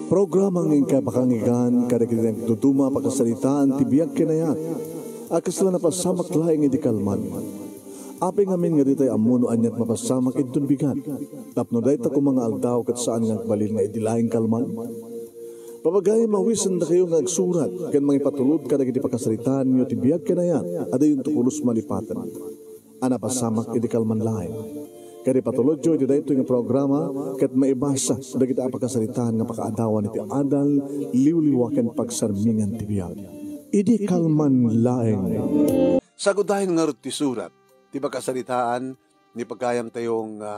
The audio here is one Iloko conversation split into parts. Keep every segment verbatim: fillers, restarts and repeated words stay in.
Programa nga inkay pakanggan kadagiti nagduduma a pakasaritaan ti biag ken ayat a kasla napasamak laeng idi kalman. Apay ngamin nga ditay ammo no aniat mapasamak inton bigat. Tapno dayta koma nga aldaw ket saan nga agbalin nga idi laeng kalman. Papagayam, awisendakayo nga agsurat ken mangipatulod kadagiti pakasaritaanyo ti biag ken ayat a dayonto pulos malipaten a napasamak idi kalman laeng. Kadi patulodyo iti daytoy nga programa ket maibasa dagiti a pakasaritaan nga pakaadawan iti adal, liwliwa ken pagsarmingan ti biag. Idi kalman laeng. Sagudayen ngarud ti surat ti pakasaritaan ni pagayamtayo nga,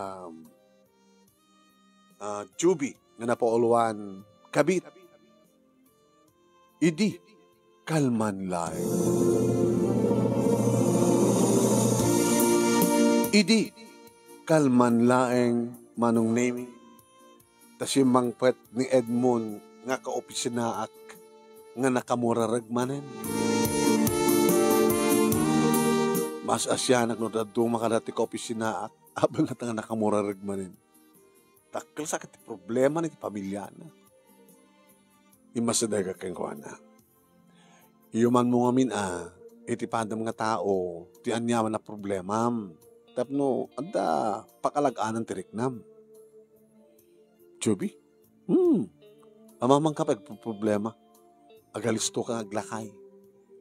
ah, Juby nga napauluan kabit. Idi kalman laeng. Idi kalman laeng, Manong Nemi, ta simmangpet ni Edmond nga kaopisinaak nga nakamurareg manen. Mas asianak no dadduma kada ti kaopisinaak, apay nga nakamurareg manen. Dakkel sa ket ti problema ni ti pamiliana. Immasidegak kenkuana. Iyumanmo ngamin a, iti padam nga tao, ti aniaman a problemam. Tapno adda pakalag-anan ti riknam. Juby? Hmm. Amamangka pay agproblema. Agalisto ka nga aglakay.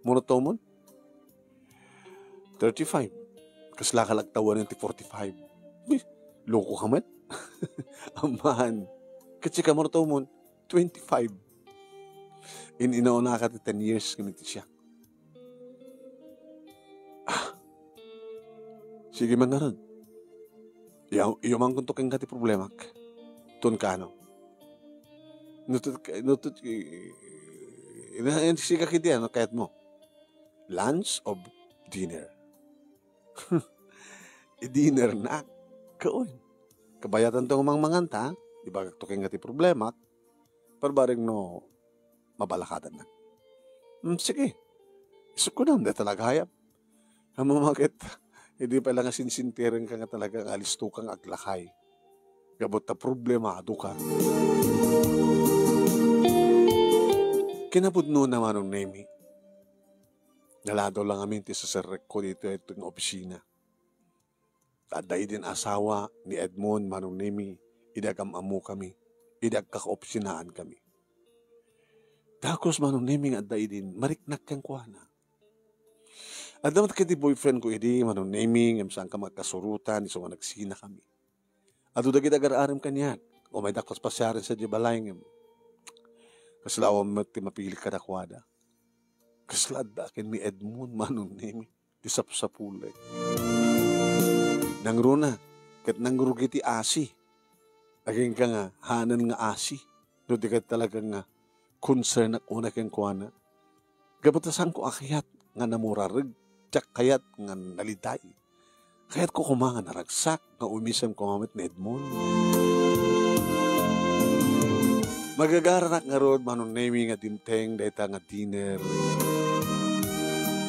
Mano to mon? Thirty-five. Kasla ka lagtawanen ti forty-five. Uy, loko ka met? Aman. Ket sika, mano to mon? Twenty-five. In-inauna ka ti ten years ken iti siak. Ah. Sige man ngarud. Iya-, iyumankonto kenka ti problemak. Ton kano. Nutut, nutut, i-, i-, ina-, ina-, siga kiti, ano, kayat mo? Lunch o dinner? I-dinner na. Kaon. Kabayatanto nga mangmanganta, ibagakto kenka ti problemak, parbareng no mabalakadannak. Hmm, sige. Isukko na, dahil talaga hayap. Ammom ket, idi pay la nga sinsintirenka nga talaga nga alisto ka nga aglakay. Gapu ta problemadoka. Kinapudnona, Manong Nemi, naladaw la ngamin ti seserrekko ditoy nga opisina. Ta adda idin asawa ni Edmond, Manong Nemi, idi agam-ammokami, idi agkakaopisinaankami. Dakes, Manong Nemi, nga adda idin mariknak kenkuana. Adda met ket ti boyfriend ko idi, Manong Nemi, ngem saanka nga agkasurotan, isu nga nagsinakami. Adu dagiti agar-arem kaniak, umaydak paspasiaren sadiay balay, ngem kasla awan met ti mapilik kadakuada. Kasla adda ken ni Edmond, Manong Nemi, ti sapsapulek. Nangruna, ket nangrugi ti asi. Agingga nga, hanen nga asi. No di ket talaga nga, concern ak unay kenkuana. Gapu ta saanko a kayat nga namurareg, diak kayat nga naliday. Kayatko koma nga naragsak nga umisem koma met ni Edmond. Magagaranak ngarud, Manong Nemi, nga dimteng dayta nga dinner.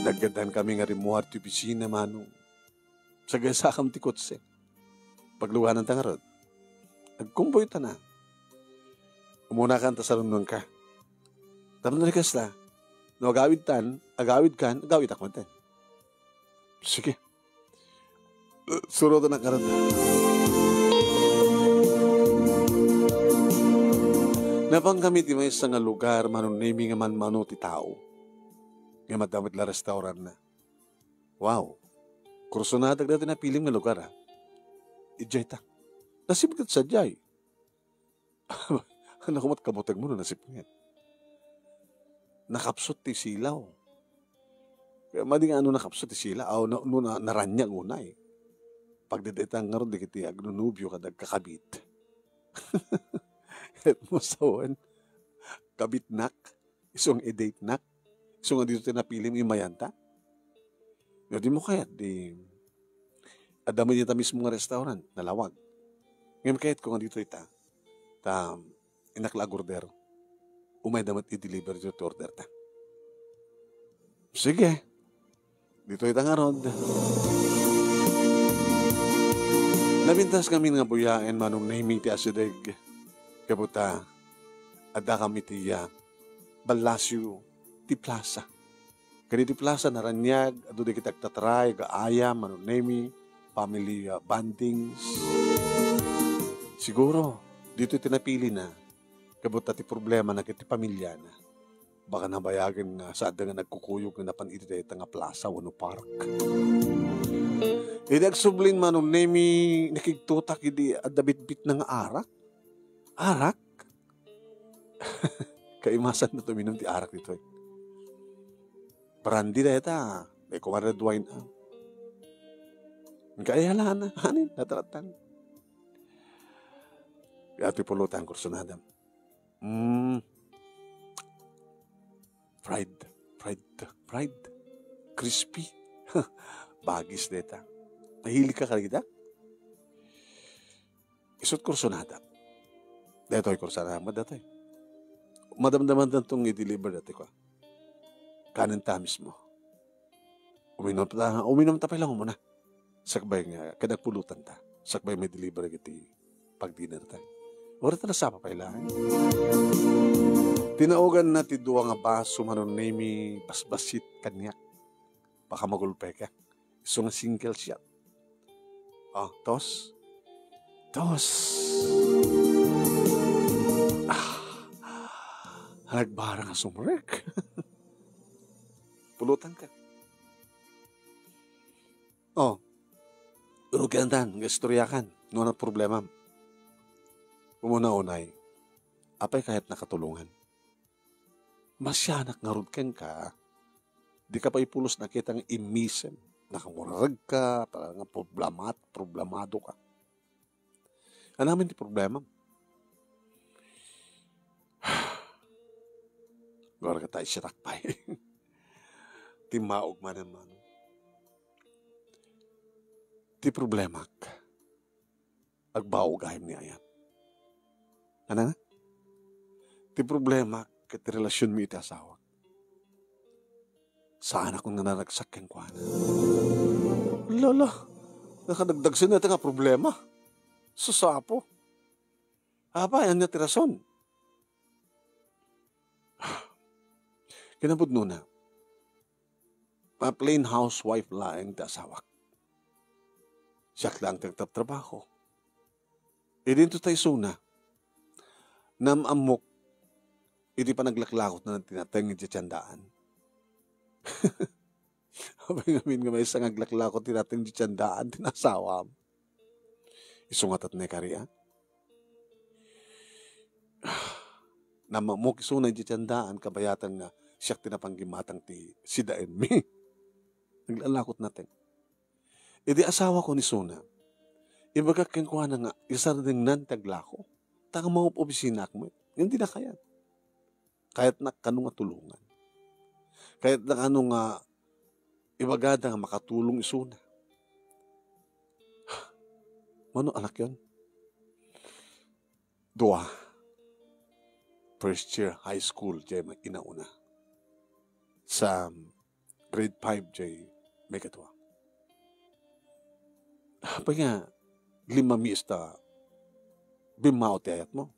Naggaddankami nga rimmuar ti opisina, Manong. Sagaysakam ti kotse. Paglugananta ngarud. Agkumboyta na. Umunakan ta sarunonka. Tapno di kasta, no agawidtan, agawidkan, agawidak met. Sige. Surotanak ngarud. Napangkami ti maysa nga lugar, Manong Nemi, nga manmano ti tao. Nga madamit la restaurant na. Wow. Kursonadak daytoy napilim nga lugar, ah. Idiay ta. Nasipnget sadiay. Ano ko met kabutegmo no nasipnget? Nakapsut ti silaw. Kaya madi nga ano nakapsut ti silaw, aw, no, no na, naraniag unay. Pagdadaitang ngarud dagiti agnonobio kada agkakabit. Ket mo sawen, kabitnak. Isu nga i-date nak. Isu nga ditoy napilim imayanta. No, di mo kayat, di, adda met dita mismo nga restaurant, nalawag. Ngem kayatko nga ditoy ta, ta, innak la agorder. Umayda met i-deliver ditoy ti order ta. Sige. Ditoy ta ngarud. Napintas ngamin nga buyaen, Manong Nemi, ti asideg. Gapu ta, Addakam iti, ah, ballasyo ti plasa. Kadi ti plasa, naraniag, adu dagiti agtatry, gaayam, Manong Nemi, family, ah, bondings. Siguro, ditoy ti napilina, kabutta ti problemana ket ti pamiliana. Baka nabayagen nga saan da nga nagkukuyog nga napan iti dayta nga plasa wenno park. Idi agsublin, Manong Nemi, nakigtotak idi adda bitbitna nga arak. Arak? Kaimasanna ti uminum ti arak ditoy. Brandy dayta. Di ko red wine, ah. Kaya halana. Hanin, nataratan. Kaya ti pulutan, kursunada. Mm. Fried. Fried. Fried. Crispy. Bagis dayta. Mahilig ka kadagita? Isut' kursunada. Daytoy kursunada, daytoy. Madamdaman danto nga i-deliver daytoy ko. Kanen ta mismo. Uminom ta, uminom ta pay lang muna. Sakbay nga, kada pulutan ta. Sakbay may deliver iti pag-dinner ta. Ora ta nasapa pay lang. Tinaogan na ti dua nga baso, Manong Nemi, basbasit kaniak. Baka magulpeka. Isu nga single shot. Ah, tos. Tos. Ah. Nagbarang a sumrek. Pulutan ka. Oh. Rugian dan, nga istoryakan. No, ano problema? Umuna-unay, apay kayat nakatulungan? Masianak ngarud kenka, di ka pay pulos nakita nga immisem, nakamuraregka, talaga nga problemat-, problemado ka. Anamin ti problema? Gora ka tayo sirak pay. Ti maog manen man. Ti problemak, agbao gayam ni ayan. Ano nga? Ti problema ket ti relasyonmi iti asawak. Saanakon nga naragsak kenkuana. Lala, nakadagdagsen nga problema. Sus, Apo. Apay, ania ti rason? Kinapudnona, a plain housewife laeng ti asawak. Siak laeng ti agtrabtrabaho. Idinto ta isuna, nam-ammok iti panaglaklakotna ti nateng iti tiendaan. Apay ngamin nga maysa nga aglaklakot ti nateng iti tiendaan ti asawam? Isu nga tatne kari, a? Nam-ammok isuna iti tiendaan, kabayatan nga siak ti napanggimatang ti sidaenmi. Naglalakot nateng. Idi asawakon isuna, ibagak kenkuana nga isardengnan ti aglako, ta nga mangob-obisinaak met. Ngem dina kayat. Kayatnak kano nga tulongan. Kayatnak kano nga ibagada nga makatulong isuna. Mano, anakyon? Dua. First year high school, jay inauna. Sa grade five, jay maikadua. Apay nga, lima mi ista, bimmao ti ayatmo.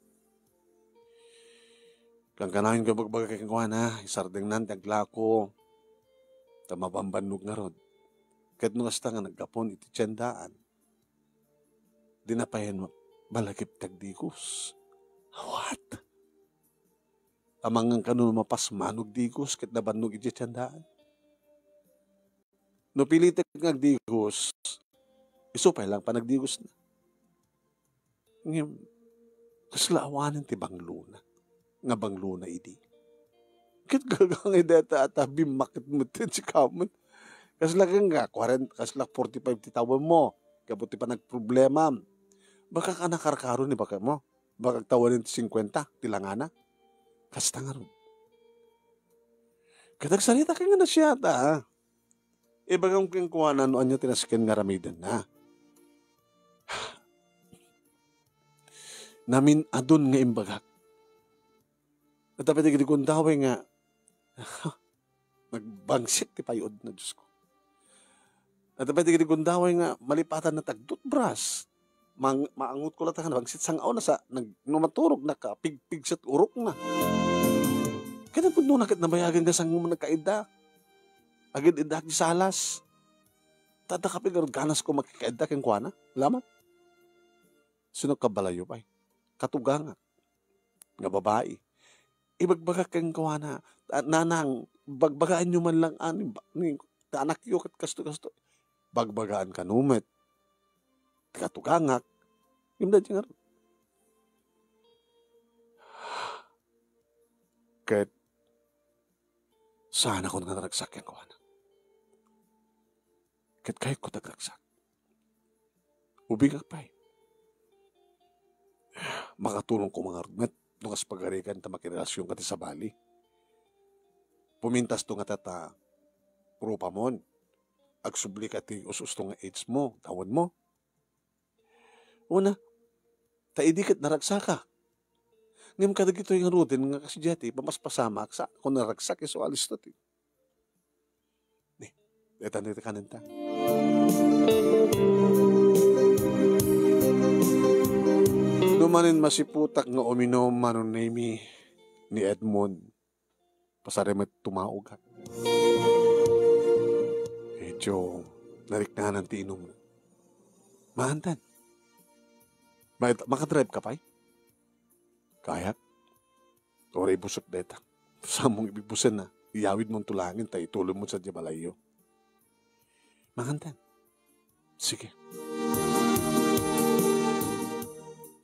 Kankanayon nga bagbaga kenkuana, isardengnan ti aglako, ta mabambannog ngarud. Ket no kasta nga naggapon iti tiendaan, dina pay balakip ti agdigos. What? Amangan kano mapasman no agdigos ket nabannog iti tiendaan? No pilitek nga agdigos, isu pay lang panagdigosna. Ngem, kasla awanen ti banglona, nga banglona idi. Ket gagangay dayta a ta bimmakket met ti sikamen. Kasla ken nga, kwarenta, kasla forty-five ti tawenmo, gapu ti panagproblemam. Baka ka nakarkaro ni baketmo, baka agtawanen ti singkwenta, ti langana. Kasta ngarud. Ket agsarita ka nga nasiata, a. Ibagam kenkuana no ania ti nasken nga aramidenna. Namin-adun nga imbagak. Ket apay dagiti gundaway nga, nagbangsit ti payudna, Diosko. Ket apay dagiti gundaway nga malipatan na ti agtutbras. mang-, maangotko latta nga nabangsitna, sang-awna sa, nag-, no maturogna, kapigpigsa ti urokna. Ket napudnona ket nabayagen nga sangam nagkaidda. Agid-idda ti salas. Ta adda kapi garud ganasko makikaidda kenkuana. Lamat. Sino kabalayyo pay? Katugangak nga babai. Ibagbagak kenkuana, "Ah, nanang, bagbagaanyo man lang ani ba-, ni, ti anakyo ket kasto-kasto." Bagbagaan kano met ti katugangak. Ngem daydi ngarud. Ket saanakon nga naragsak kenkuana. Ket kayatko ti agragsak. Ubingak pay. Makatulong koma ngarud met no kas pagarigan ta makirelasionka ti sabali. Pumintasto ngata ta rupamon. Agsubli ka ti us-usto nga age mo, tawenmo. Una, ta idi ket naragsaka. Ngem kadagitoy ngaruden nga kasdiay ti pamaspasamak, saanakon naragsak isu a listo ti. Ni, daytan ti kanenta. No manen masiputak nga uminum, Manong Nemy, ni Edmond, pasari met tumaogak. Medyo nariknanan ti inumna. Maantan. May-, makadrive ka pay? Kayak? Uray busek dayta. Samong ibibusen na. Iyawid mo tulangin ta ituloy mo sa balayyo. Maantan. Sige.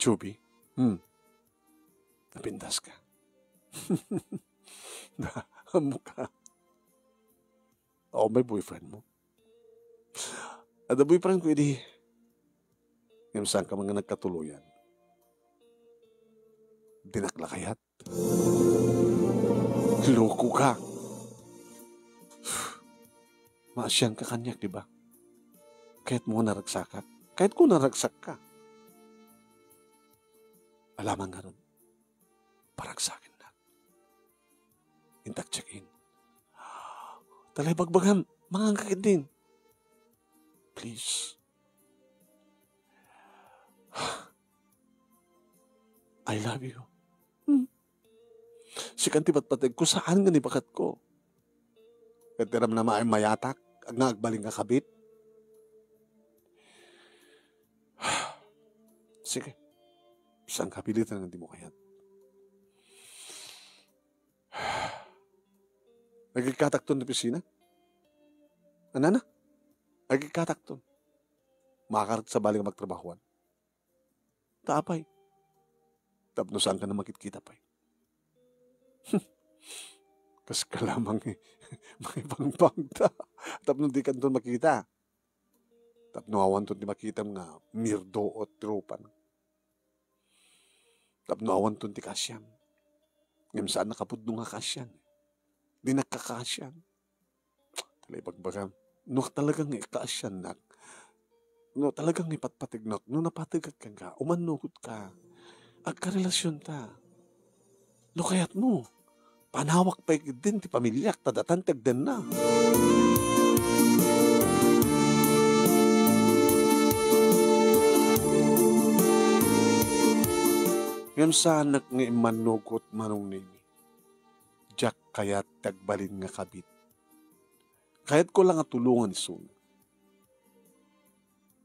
Chubby? Hmm. Napintas ka. Naammo ka. Oo, may boyfriend mo. Adda boyfriend ko idi. Ngem saan ka man nga nagkatuloyan. Dinak la kayat. Loko ka. Maasian ka kaniak, di ba? Kayat mo nga naragsakak. Kayat ko naragsak ka. Alamang ngarud. Paragsaken na. Intak check-in. Talay bagbagam, mangan ka ketdin. Please. I love you. Hmm. Sikan ti patpateg ko, saan nga ni bakat ko. Ket ti ramnama ay mayatak, nga agbalin nga kabit. Sige. Saan ka pilitan nga di mo kayat? Agikkatakton ti opisina? Anana? Agikkatakton. Makakar-, sabali nga magtrabahuan. Ta apay? Tapno saan ka na makitkita pay. Kas ka lamang, eh, makibangbangta. Tapno di kanton makita. Tapno awanton ti makitam nga mirdoot ti rupan. Tapno awanton ti kaasiam. Ngem saan nakapudno nga kaasian. Di nagkakaasian. Talay bagbagam. No talagang ikaasiannak, no talagang ipatpategnak, no napategak kenka, umannugot ka. Agkarelasionta. No kayatmo, panawak pay ketdin ti pamiliak, ta datan ti agdenna. Ngem saanak nga immannugot, Manong Nemy. Diak kayat ti agbalin nga kabit. Kayatko la nga tulongan isuna.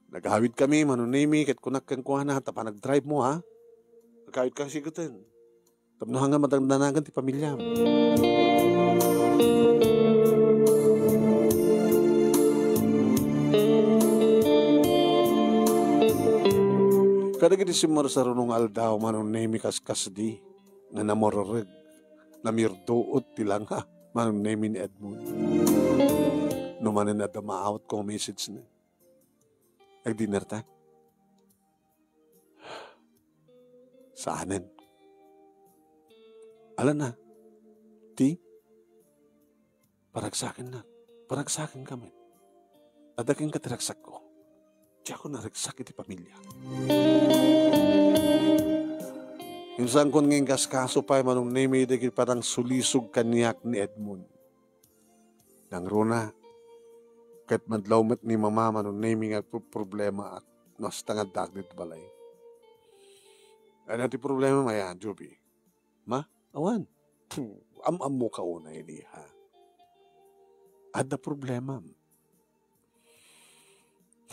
Nagawid kami, Manong Nemy, ket kunak kenkuana, ta panagdrive mo, ha? Nagawid ka siguten. Tapno hanggan madangdanagan ti pamiliam. Kadagiti simmarsarano nga aldaw, Manong Nemy, kaskasdi nga namurreg, namirdoot ti langa, Manong Nemy, ni Edmond. No manen adda maawatko nga message na. Agdinner ta? Saanen. Ala na. Ti? Paragsakennak. Paragsakenka met. Adda kenka ti ragsakko. Diakon naragsak iti pamiliak. Insankon nga inkaskaso pay, Manong Nemy, dagiti panangsulisog kaniak ni Edmond. Nangruna, ket madlaw met ni Mama, Manong Nemy, nga agproproblemaak. no, hasta nga addaak ditoy balay. Ania ti problemam aya, Joby? Ma, awan. Puh, am-ammoka unay, iniha. Adda problemam.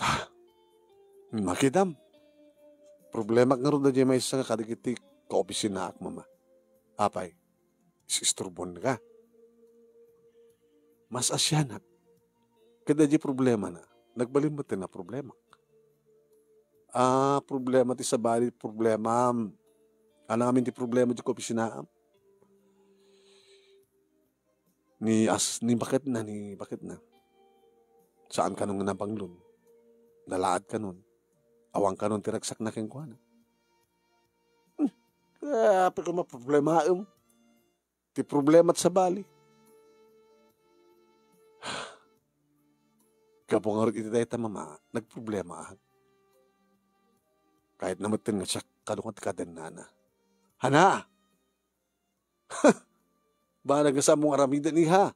Ah, makitam. Problemak ngarud daydiay maysa nga kadagiti kaopisinaak, Mama. Apay, is-isturbonka. Mas-asianak. Ket daydiay problemana, nagbalin met ti naproblemak. Ah, problema ti sabali, problemam. Ania ngamin ti problema ti kaopisinaam? Ni as-, ni baketna, ni baketna. Saan kanon nga nabanglon. Nalaad kanon. Awan kanon ti ragsakna kenkuana. Hmm. Eh, apay ko maproblemaem. Ti problema ti sabali. Gapu ngarud iti dayta, Mama, nagproblemaak. Kayatna metten nga siak kano nga ti kadennana. Hana! Banag nga saanmo nga aramiden, iha.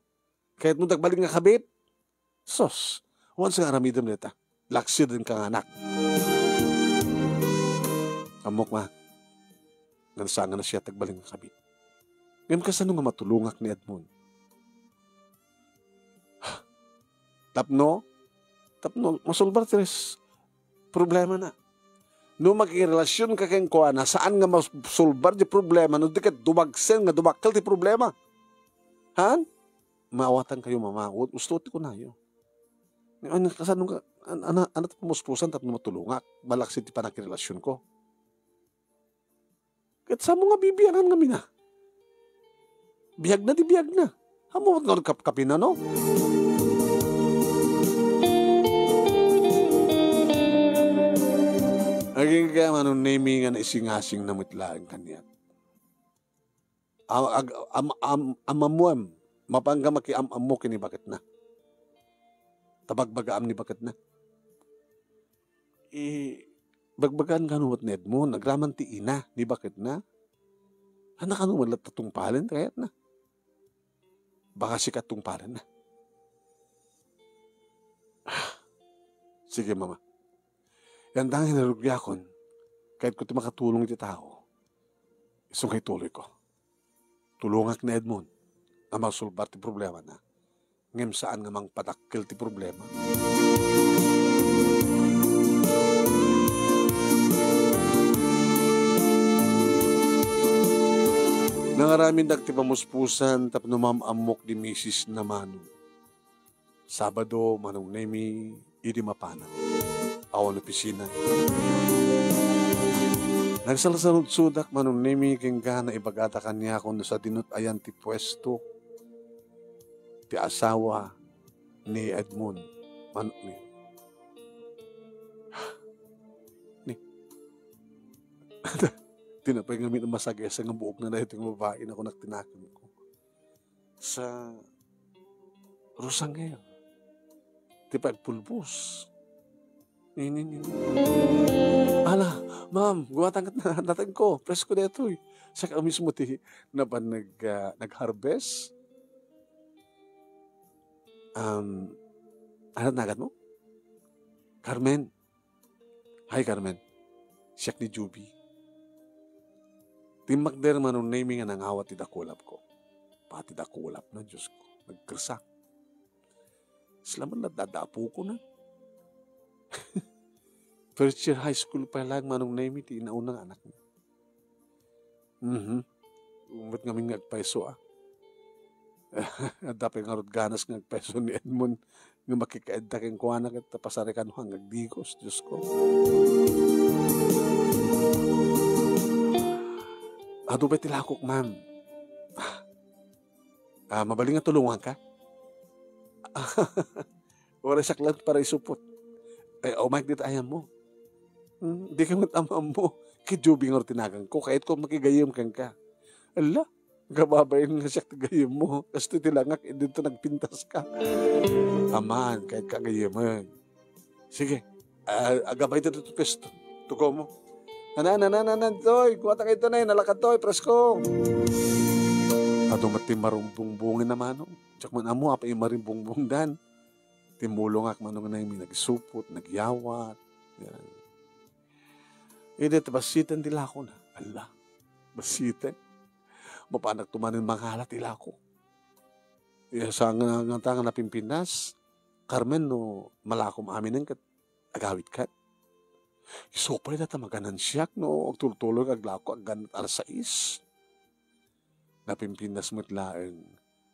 Kayatmo ti agbalin nga kabit? Sus, once nga aramidem dayta, laksidenka nga anak. Ammok, Ma, nga saan nga nasayaat ti agbalin nga kabit. Ngem kasano nga matulongak ni Edmond? Tapno, tapno masolbar ti res-, problemana. No makirelasionka kenkuana, saan nga masolbar ti problema, no di ket dumagsen nga dumakkel ti problema. Han? Maawatankayo, Mama, ut-, usto ti kunayo. Ania, kasano nga, an-, ana-, ania ti pamuspusan tapno matulongak, malaksid ti pannakirelasionko? Ket saanmo nga bibiangan ngamin a? Biagna ti biagna. Ammom met nga agkapkapina, no? Agingga, Manong Nemy, nga naisingasingna met laeng kaniak. Am-, ag-, am-, am-, am-, ammoem, mapanka makiam-ammo ken ni baketna. Ta bagbagaam ni baketna. Eh, bagbagaan kano met ni Edmond, agraman ti ina ni baketna. Ania kano met latta tungpalen ti kayatna. Baka sika tungpalenna. Sige, Mama. Yantang nga rugiakon, kayatko ti makatulong iti tao. Isu nga ituloyko. Tulongak ni Edmond nga masolbar ti problemana, ngem saan nga mangpadakkel ti problema. Nangaramindak ti pamuspusan tapno maam-ammok di misis na Manong. Sabado, Manong Nemy, idi mapanak. Awan opisina. Nagsalsaludsodak, Manong Nemy, kenka, naibagada kaniakon no sadino ti ayan ti puesto ti asawa ni Edmond. Man-, ni, ni, tinapay ngamin a masagesa nga buokna daytoy nga babai, nakunak ti nakemko. Sa Rosangel. Ti pagpulbos. Ni, ni, ni, ni. Ala, ma'am, guwatan ket na-, natagko. Presko daytoy. Siak a mismo ti napan nag-, ah, nag-harvest. Um, ano nagan mo? Carmen. Hi, Carmen. Siak ni Juby. Timmakder, Manong Nemy, nga nangawat ti dakulapko. Pati dakulapna, Diyos ko. Nagkersak. Sila man nadadapokon na. First year high school pa lang, Manong Nemy, ti inauna nga anakna. Mhm. Umot ngamin nga agpayso, ah. Adda pay ngarud ganas nga agpayso ni Edmond nga makikaedda kenkuana ket ta pasarikan no hanggang digos, Diyos ko. Adu pay ti lakok, ma'am. Ah, mabalin nga tulonganka? Uray siak lang para isupot. Eh, umayk dita ayam mo. Hmm, di ka met am-ammo. Ki Juby nga tinagan ko, kayat ko makigayyem kenka. Ala, kababain nga siak ti gayyem mo. Kastoy ti langak, eh, dito nagpintas ka. Aman, kayat ka gayyemen. Sige. Ah, agabay dito ti pwesto. Tuko mo. Nana, nana, nana, toy. Kuha ta kayo, toy. Nalakad, toy. Presko. Adu met ti marumbungbungen a Manong. Diak man ammo, apay marimbungbong dan. Timmulongak, Manong Nemy, nagsupot, nagyawat. Yan. Idi ti basiten ti lakona. Ala, basiten. Mapanagto manen mangala ti lako. Iya sa nga, nga ta nga napimpinas, Carmen, no malakom aminen ket agawidkan. Isu pay dayta maganansiak no agtultuloy aglako aggan alas sais. Napimpinas met laeng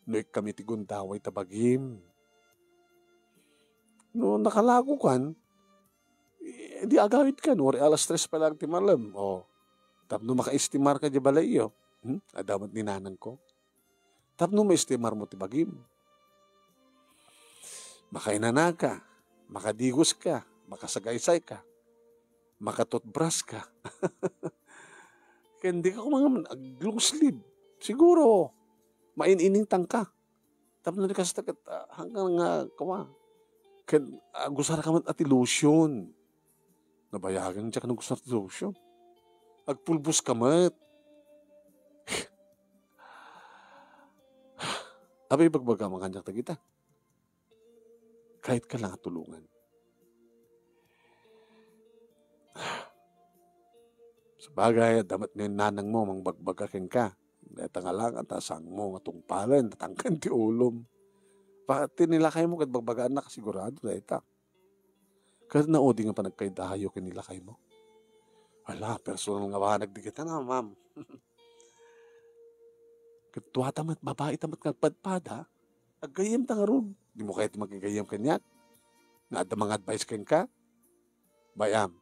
no ikkami ti gundaway ta bagim. No nakalakokan, eh, di agawidkan, uray alas tres pa lang ti malem. O, tapno makaestimar ka di balayyo. Hmm? Adda met ni nanangko. Tapno maestimarmo ti bagim. Makainanaka, makadigoska, makasagaysayka, makatutbraska. Ken di ka kumangan ag-long sleeve. Siguro, main-iningtangka. Tapno di kasta ket, ah, hanggang nga, kuma, ken, ah, agusar ka met a ti lotion. Nabayagen diak no agusar ti lotion. Agpulbos ka met. Apay, ibagbagam kaniak dagita. Kayat ka lang a tulongan. Sabagay, adda met ngayon nanangmo mangbagbaga kenka. Dayta nga lang, ta sangmo nga tungpalen, tatangken ti ulom. Pati ni lakaymo ket bagbagaannak, sigurado dayta. Ket naudi nga panagkaidayo ken ni lakaymo. Ala, personal nga banag dagita na, ma'am. Ket tua ta met, babai ta met nga agpadpada, aggayyemta ngarud. Dimo kayat ti makigayyem kaniak? Nga adda manga advice kenka? Bay-am,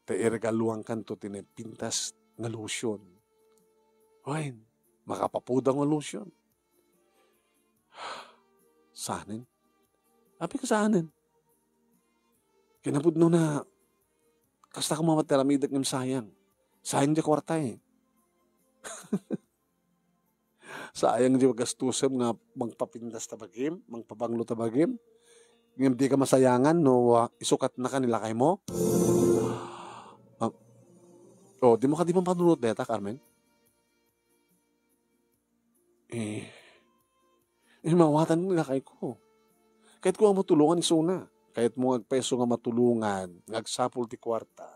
ta iregaluankanto ti napintas nga lotion. Wen, makapapudaw nga lotion. Saanen? Apay, kasaanen? Kinapudno na, kasta koma met ti aramidek ngem sayang. Sayang ti kuarta, eh. Sayang ti gastusem nga mangpapintas ta bagim, mangpabanglo ta bagim. Ngem di ka masayangan no, ah, isukatnaka ni lakaymo. Ah, oh, dimo kadi mapanunot dayta, Carmen? Eh, eh, mawatan nga kayatko. Kayatko nga matulongan isuna. Kayatmo nga agpayso nga matulongan, nga agsapul ti kuarta.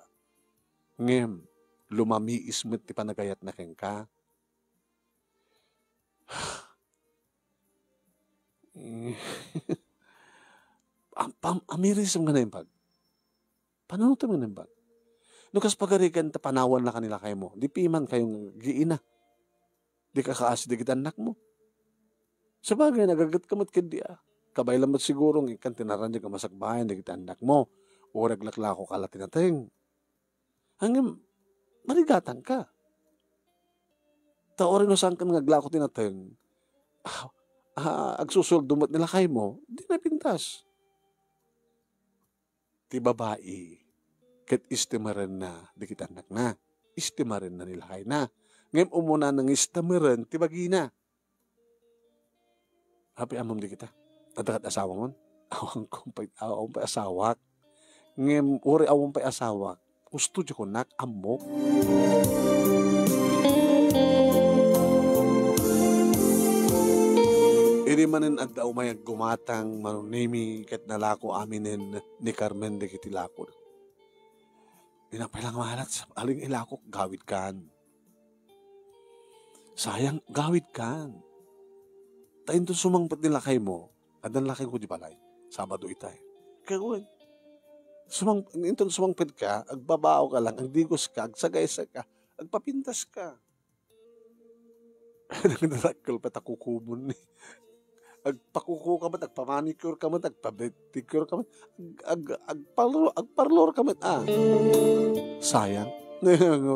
Ngem, lumamiis met ti panagayatna kenka. Eh, am-, am-, amirisem nga naimbag. Panunotem nga naimbag. No kas pagarigan ta panawannaka ni lakaymo, di piman kayo nga giina. Di ka kaasi dagiti annakmo. Sabagay, nagaget ka met ketdi a. Kabay la met siguro nga ikkan ti naraniag a masakbayan dagiti annakmo. Uray aglaklako ka la ti nateng. Ngem, marigatan ka. Ta uray no saankan nga aglako ti nateng, ah, ah, agsusueldo met ni lakaymo, di napintas. Ti babai, ket estimarenna dagiti annakna, estimarenna ni lakayna, ngem umuna nga estimarenna ti bagina. Apay, ammom dagita? Adda kad asawamon? Awan ko pay, awan pay asawak. Ngem, uray awan pay asawak, husto ti kunak, ammok. Idi manen adda umay aggumatang Mano Nemi ket nalako aminen ni Carmen dagiti lakona. Inapay lang malat, aling ilakok, gawidkan. Sayang, gawidkan. Ta inton sumangpet ni lakaymo, addan lakayko di balay. Sabado itay. Kagawid. Sumang-, inton sumangpet ka, agbabao ka lang, agdigos ka, agsagaysa ka, agpapintas ka. Nagdadakkel pa ta kukumon ni. Agpakuko ka met, agpamanicure ka met, agpapedicure ka met, ag-, ag-, agparlo-, agparlor ka met, ah. Sayang.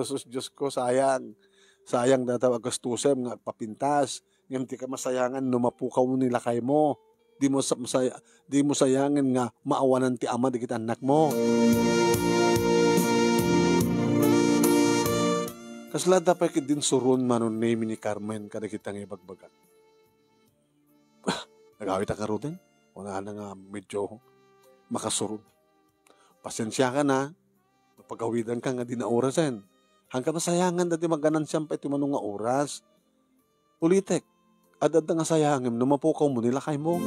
Sus, Diyos ko, sayang. Sayang dayta agastusem nga agpapintas. Ngem di ka masayangan no mapukaw ni lakaymo. Di mo sa-, masaya-, di mo sayangen nga maawanan ti ama dagiti annakmo. Kasla adda pay ket din suron Mano Nemi ni Carmen kadagita nga ibagbagak. Nagawid a karuden? Kunana nga medyo makasuron. Pasensiakan a, pagawidanka nga di naorasen. Haanka masayangan dayta maganansiam pay ti mano nga oras. Ulitek, ad-adda nga sayangem no mapukawmo ni lakaymo.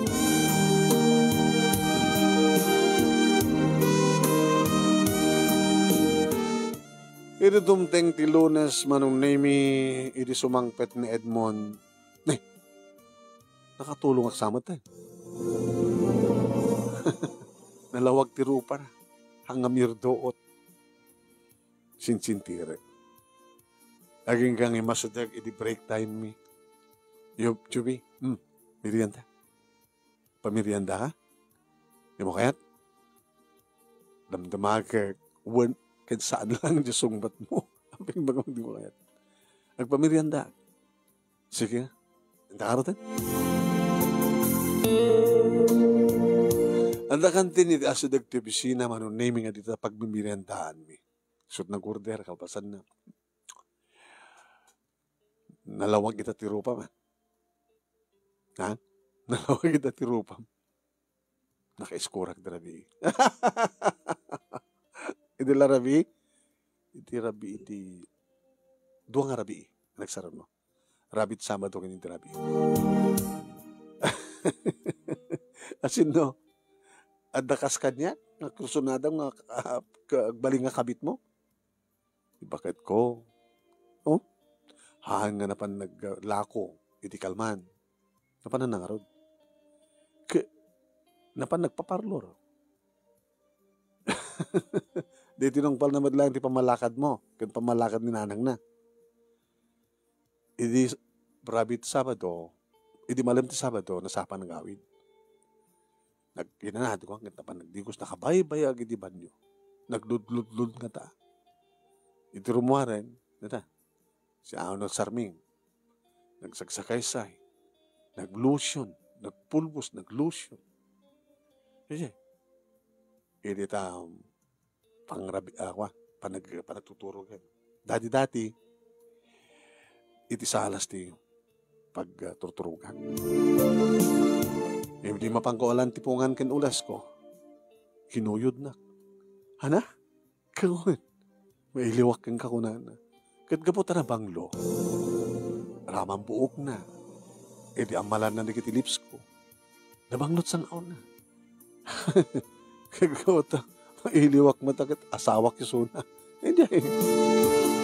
Idi dumteng ti Lunes, Manong Nemy, idi sumangpet ni Edmond, "Eh, nakatulongak sa met, eh." Nalawag ti rupana. Hangamirdoot. Sinsintirek. Agingga nga immasideg idi break time mi. Yo, Juby, hmm, merienda. Pamerienda ka? Dimo kayat? Damdama ka, wen, ket saan lang di sungbat mo. Apay nga dimo kayat? Agpamerienda. Sige. Anta ka ruten? Anta kantin iti asideg ti opisina, Manong Nemy, nga dita pagmemeriendaan mi. Isut' nag-order, kalpasanna. Nalawag ita ti rupam, ah. Ha? Nalawag ita ti rupam. Nakaiskurak ti rabii. Idi la rabii? Iti rabii iti dua nga rabii. Nagsaruno. Rabii ti Sabado ken iti rabii. Asin no? Adda kas kaniak nga kursunada nga, ah, ka-, agbalin nga kabit mo? Di baketko. Oh? Haan nga napan naglako iti kalman. Napan nangarod. Ke-, napan nagpaparlor. Di tinungpalna met laeng ti pammalakadmo ken pammalakad ni nanangna. Idi rabii ti Sabado, idi malem ti Sabado, nasapan agawid. Nag-, inanad ko, ket napan nagdigos, nakabaybayag idi banio. Nagludludlud ngata. Iti rummuaren, dita, si Aw nagsarming, nagsagsakaysay, naglotion, nagpulbos, naglotion. Sige. Idi ta, um, pangrabi-, ah, kua, panag-, panagtuturog. Dati-dati, iti salas ti pag, ah, turturogan. Idi mapanko alan ti pungan ken ulasko, kinuyodnak. Hana? Kawen, mailiwak kenka, kunana. Ket gapu ta nabanglo, raman buokna. Idi ammalanna dagiti lipsko, nabanglo't sang-awna. Ket gapu ta mailiwak met a ket asawak isuna. Idiay.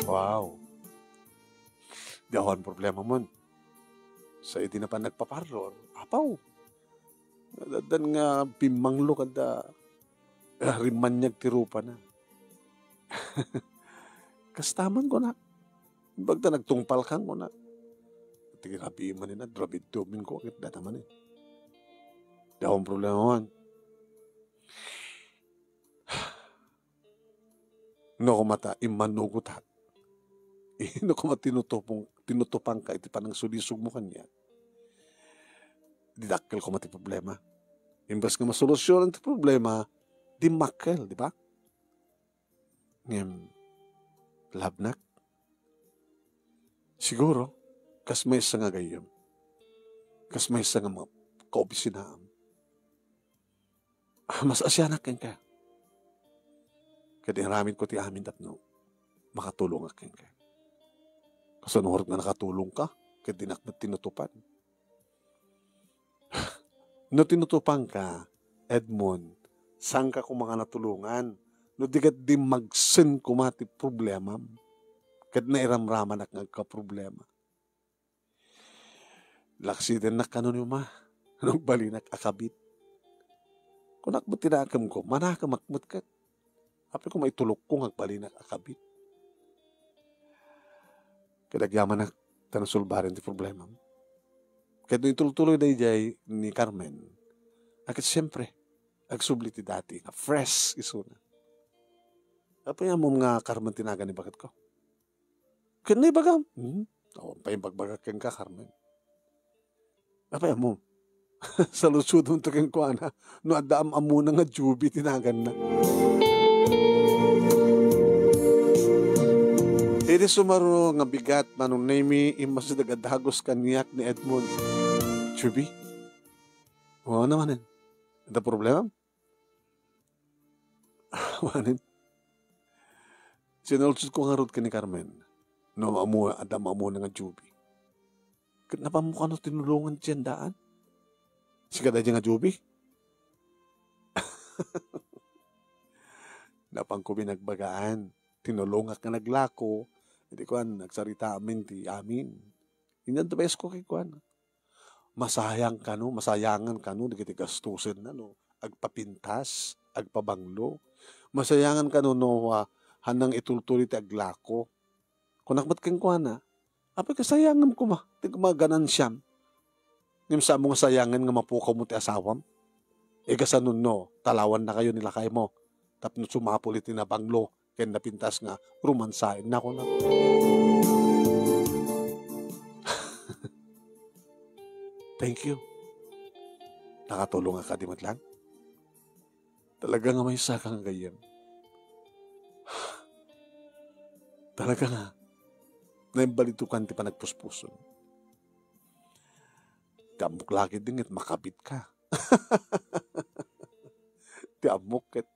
Wow. Di awan problema man. Sa idi napan nagpaparlor, apaw. Addan nga pimmanglo kada, ah, rimmaniag ti rupana. Kasta man, kunak. Imbag ta nagtungpalkan, kunak. Ti rabii man ina, rabii Domingo, ket data man eh. Di awan problema man. No, koma ta immanugotak. No, koma tinutupong-, tinutupanka iti panangsulisogmo kaniak. Didakkel koma ti problema. Imbes nga masolusyonan ti problema, dimmakkel, di ba? Ngem, labnak, siguro, kas maysa nga gayyem. Kas maysa nga mga kaopisinaam. Mas asianak kenka. Ket inaramidko ti amin tapno makatulongak kenka. Kasano ngarud nga nakatulongka ket dinak met tinutupan? No tinutupanka, Edmond, saanka koma nga natulongan no di ket dimmagsen koma ti problemam ket nairamramanak nga agkaproblema. Laksidennak kano ni Uma no agbalinak a kabit. Kunak met ti nakemko, manakemak met ket. Apay koma itulokko nga agbalinak a kabit? Ket agyamanak ta nasolbaren ti problemam. Ket no itultuloy daydiay ni Carmen, a ket siempre, agsubli ti dati nga fresh isuna. Apay ammom nga Carmen ti nagan ni baketko? Ken naibagam. Hmm? Awan pay imbagbaga kenka, Carmen. Apay ammom? Saludsodonto kenkuana no adda am-ammona nga Juby ti naganna. Idi sumaruno nga bigat, Manong Nemy, immasideg a dagus kaniak ni Edmond. Juby? O, ano manen? Adda problema? Manen? Sinaludsodko ngarud ken ni Carmen no am-, ammo, adda am-ammona nga Juby. Ket napanmo kano tinulongan ti siandaan? Sika daydiay nga Juby? Napanko binagbagaan. Tinulongak nga naglako, iti kuan, nagsarita amin ti amin. Inyad da bayes ko kay kuan. Masayang kano, masayangan kano, dagiti gastusen na, no? Agpapintas, agpabanglo. Masayangan kano, no, ah, hanang itultuloy ti aglako. Kunak met kenkuana, "Apay, kasayangam koma ti maganansiam. Ngem saan mo nga sayangen nga mapukaw mo ti asawam? Igasano no, talawan na kayo ni lakay mo, tapno sumapul iti nabanglo ken napintas nga romansaen na," kunak. Thank you. Nakatulong ka di met lang? Talaga nga maysa ka nga gayyem. Talaga nga, naimbalidokan ti panagpuspuson. Ti ammok la ketdi nga makabit ka. Ti ammok ket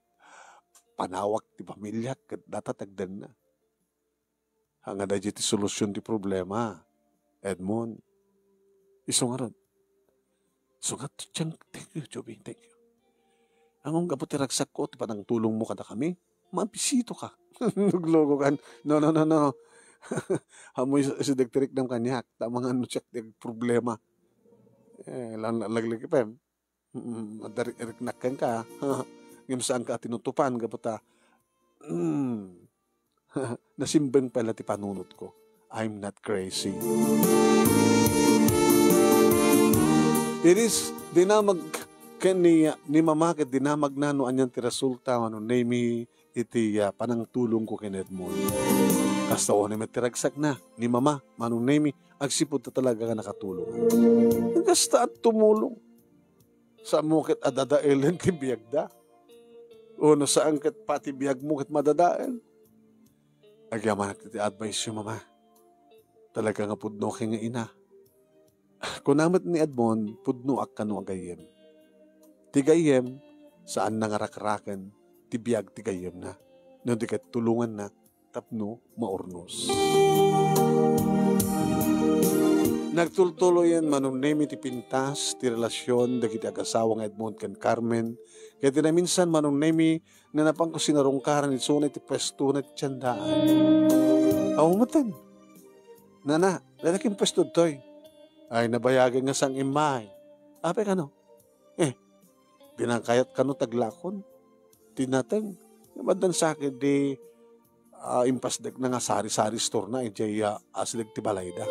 panawak ti pamiliak ket data ti agdanna. Nga daydiay ti solusion ti problema, Edmond. Isu ngarud. Isu nga, thank, thank you, Joby, thank you. Ammom, gapu ti ragsakko, ti panangtulongmo kadakami, mabisito ka. Naglogo kan. No, no, no, no. Ammom, isu, isu dagiti riknam kaniak. Ta amangan no siak ti problema. Eh, lan-, laglag ipem. Mm, adda rik-, riknak kenka. Ngem saanka a tinutupan, gapu ta, mm, nasimbeng pay la ti panunotko. I'm not crazy. It is, dinamag ken ni, ni Mama ket dinamagna no anian ti resulta, Manong Nemy, iti, ah, panangtulongko ken Edmond. Kasta unay met ti ragsakna, ni Mama, Manong Nemy, agsipud ta talaga nga nakatulong. Kasta a tumulong. Saanmo ket a dadaelen ti biagda? Wenno saan ket pay ti biagmo ket madadael? Agyamanak iti advice-yo, Mama. Talaga nga pudnoak nga ina. Kuna met ni Edmond, pudnoak kano a gayyem. Ti gayyem, saanna nga rakraken ti biag ti gayyemna. No di ket tulonganna tapno maurnos. Nagtultuloyen, Manong Nemy, ti pintas ti relasion dagiti agasawa nga Edmond ken Carmen. Ket ti naminsan, Manong Nemy, nga napanko sinarungkaran isuna iti puestona ti tiendaan. Aw, metten. Nana, dayta ken puesto ditoy. Ay, nabayagen nga sang-immay. Apay kano? Eh, di na kayat kano ti aglakon ti nateng. Ngem addan sa ketdi, ah, impasdekna nga sari-sari store-na idiay, ah, asideg ti balayda.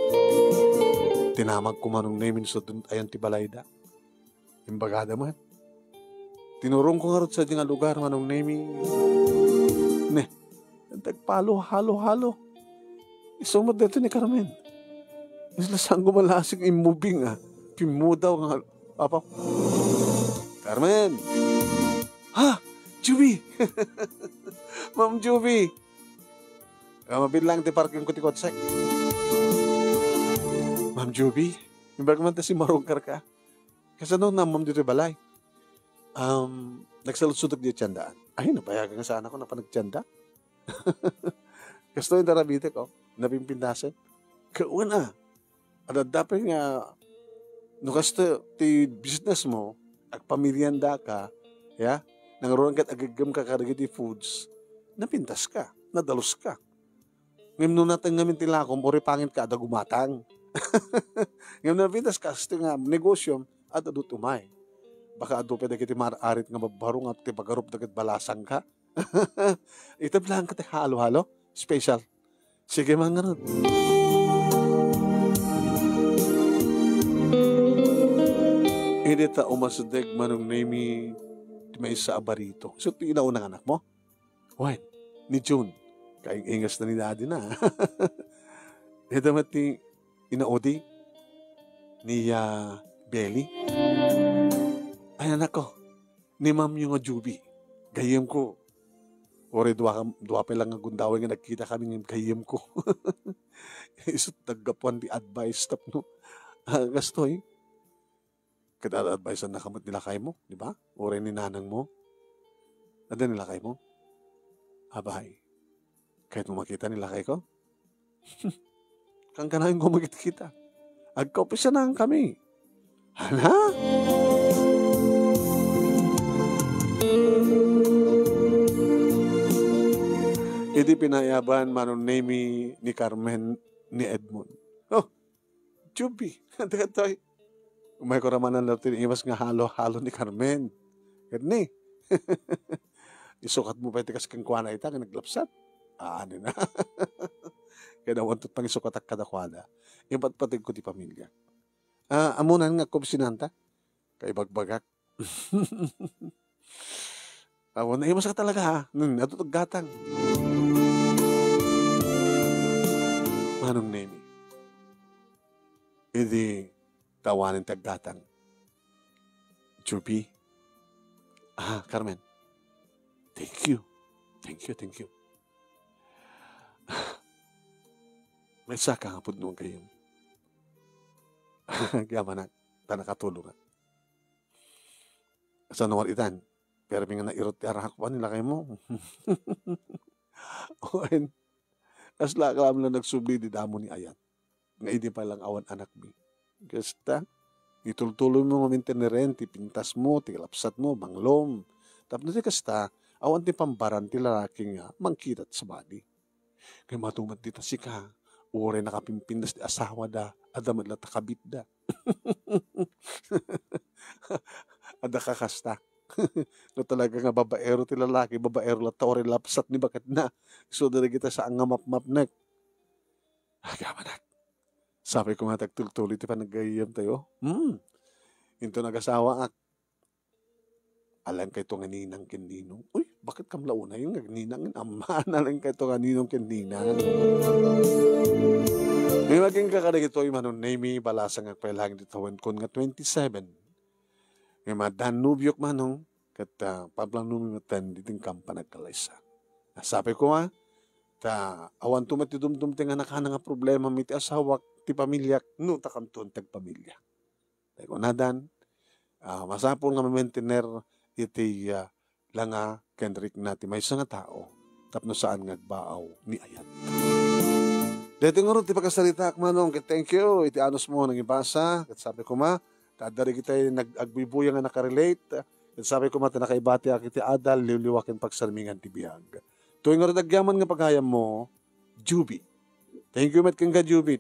Tinamagko, Manong Nemy, no saan ti ayan ti balayda. Imbagada met. Tinurongko ngarud sadiay nga lugar, Manong Nemy. Ne, dagpalo, halo, halo. Isu met daytoy ni Carmen. Isla saan ko malasig immubi nga pimmudaw nga apa. Carmen! Ha? Juby! Ma'am Juby! Ah, mabilang ti parking ko ti kotsek. Ma'am Juby, imbag man ta si marungkar ka. Kasano nammom ditoy balay? Um, nagsaludsodek diay tiendaan. Ay, nabayagan nga saan ako napan nagtienda. Kastoy, narabitek, oh. Napimpintasen. Kawan, ah. Adda pay nga, no kastoy ti business mo, agpamilianda ka, ya? Nangruna ket ageggem ka kadagiti foods, napintas ka, nadalus ka. Ngem no nateng ngamin ti lakom, uray pangit ka, adda gumatang. Ngem no napintas ka, kastoy nga negosyo, adda umay. Baka adu pay dagiti mar-arit nga babbaro nga ti pagarup dagiti balasang ka. Item lang ka ti halo-halo, special. Sige man ngarud. Idi ta umasdeg, Manong Nemy, ti maysa a barito. So, ti inauna nga anak mo? Wen, ni June. Kaing-ingas na ni daddy na. Ita met ti inaudi ni, ah, Belly. Ay, anak ko, ni ma'am yo nga Juby. Gayyem ko. Uray dua, dua pay lang nga gundaway nga nagkita kami ngem gayyem ko. Isut naggapuan ti advice tapno. Ah, kastoy. Ket ad-advisean na ka met ni lakay mo, di ba? Uray ni nanang mo. Adda ni lakay mo? Abay. Kayat mo makita ni lakay ko? Kankanayon ko makita. Agkaopisanaan kami. Hala? Idi pinayaban, Manong Nemi, ni Carmen, ni Edmond. Oh, Juby, dagatoy. Umay ko ramanan law ti imas nga halo-halo ni Carmen. Ket ni, isukat mo pay ti kas kenkuana ita nga naglapsat. Ania na. Kaya awan to pangisukatak kadakuada. Impatpateg ko ti pamilya. Ah, amunan nga kubsinanta. Kaibagbagak. Awan, naimas ka talaga, ha? Hmm, ato taggatang. Manong Nemi. Idi tawanen taggatang. Juby. Ah, Carmen. Thank you. Thank you, thank you. May saka nga pudno gayyem. Gamanak, ta nakatulong. Saan nga itan? Permi nga nairut ti arak, wan, ilakay mo. Wen, kasla ka lang nagsubli di damo ni ayat. Nga idi pa lang awan anakmi. Kasta, itultuloy mo nga minteneren ti pintas mo, ti kalapsat mo, banglom. Tapno ti kasta, awan ti pambaran ti lalaki nga mangkitat sa bali. Kay matumat dita sika, uray nakapimpintas ti asawada, adda met latta kabitda. Adda kakasta. No talaga nga babaero ti lalaki, babaero latta uray lapsat ni baketna. Isu dagita saan nga mapmapnek. Agamanak. Sapay ko nga tagtultuloy ti panaggayyem tayo. Hmm. Into nagasawaak. Alang kayto nga ninang ken ninong. Uy, bakit kam la unay nga ninang? Amman, alang kayto nga ninong ken ninang. May maging kakadagitoy, Manong Nemi, balasang agpailangit ti tawen kun nga twenty-seven. Nga madan nubiok, Manong, ket, ah, pablang numi matan diting kampan agkalaysa. Sapay ko nga, ta awan to met ti dumdum ti nga nakana nga problema mi ti asawak, ti pamiliak, no, ta kanton ti agpamilia. Tay kunadan, ah, masapul nga mamintener iti, ah, langa ken rikna ti maysa nga tao tapno saan nga agbaaw ni ayat. Daytoy ngarud ti pakasaritaak, Manong, ket thank you iti anus mo nangibasa, ket sapay koma, ta adda dagiti nag-, agbuybuya nga nakarelate, ket sapay koma ta nakaibatiak iti adal, liwliwa ken pagsarmingan ti biag. Toy ngarud agyaman nga pagayam mo, Juby. Thank you met kenka, Juby.